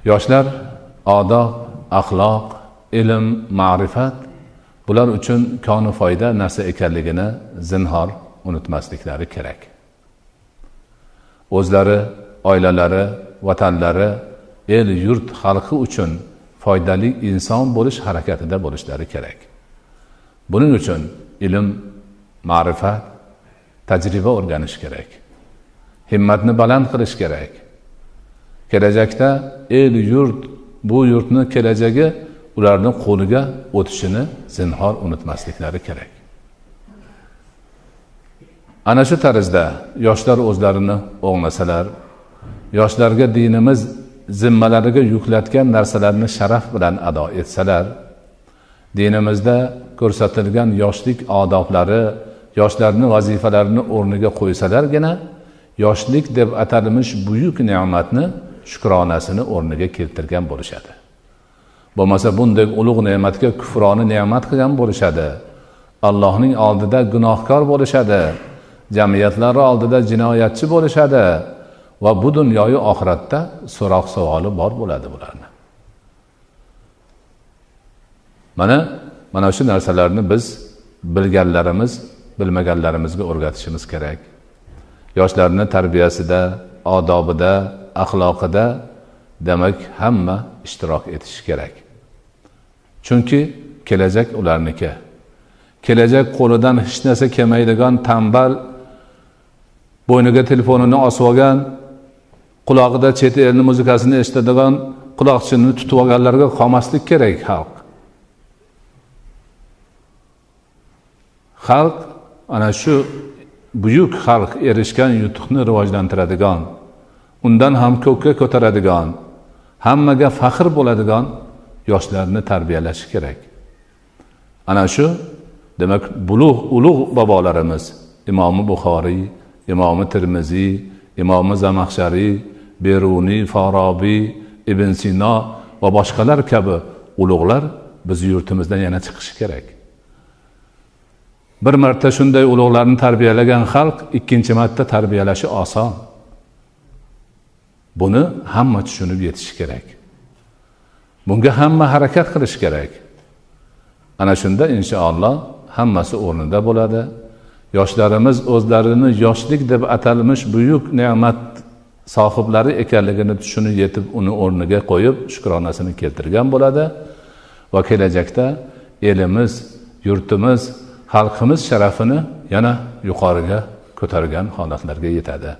Yoshlar odob, axloq, ilm, ma'rifat bular uchun koni foyda narsa ekanligini zinhor unutmasliklari kerak. O'zlari, oilalari, vatanlari, el yurt xalqi uchun foydali inson bo'lish harakatida bo'lishlari kerak. Buning uchun ilm, ma'rifat, tajriba o'rganish kerak. Himmatni baland qilish kerak. Kelajakda el yurt, bu yurtni kelajagi ularning qo'liga o'tishini zinhor unutmasliklari kerak. Ana shu tarzda yoshlar o'zlarini o'nglasalar, yoshlarga dinimiz zimmalariga yuklatgan narsalarni sharaf bilan ado etsalar, dinimizda ko'rsatilgan yoshlik odoblari, yoshlarning vazifalarini o'rniga qo'ysalargina, yoshlik deb atalmish buyuk ne'matni shukronasini o'rniga keltirgan bo'lishadi. Bo'lmasa bunday ulug' ne'matga kufroni ne'mat qilgan bo'lishadi. Allohning oldida gunohkor bo'lishadi. Jamiyatlar oldida jinoyatchi bo'lishadi va bu dunyoyu oxiratda so'roq savoli bor bo'ladi bularni. Mana shu narsalarni biz bilganlarimiz, bilmaganlarimizga o'rgatishimiz kerak. Yoshlarni tarbiyasida, odobida, axloqida demak hamma ishtirok etishi kerak. Chunki kelajak ularniki. Kelajak qo'lidan hech narsa kelmaydigan tambal, bo'yniga telefonini osib olgan, qulog'ida chet elning muzikasini eshitadigan quloqchinni tutib olganlarga qolmaslik kerak xalq. Xalq ana shu buyuk xalq erishgan yutuqni rivojlantiradigan, undan ham ko'kka ko'taradigan, hammaga faxr bo'ladigan yoshlarni tarbiyalashi kerak. Ana shu demak ulug' bobolarimiz Imomi Buxoriy, Imomi Termiziy, Imomi Zamaxshariy, Beruniy, Forobiy, Ibn Sino va boshqalar kabi ulug'lar biz yurtimizdan yana chiqishi kerak. Bir marta shunday ulug'larni tarbiyalagan xalq ikkinchi marta tarbiyalashi oson. Buni hamma tushunib yetishi kerak. Bunga hamma harakat qilish kerak. Ana shunda inshaalloh hammasi o'rnida bo'ladi. Yoshlarimiz o'zlarini yoshlik deb atalmish buyuk ne'mat sohiblari ekanligini tushunib yetib, uni o'rniga qo'yib, shukronasini keltirgan bo'ladi va kelajakda elimiz, yurtimiz, xalqimiz sharafini yana yuqoriga ko'targan holatlarga yetadi.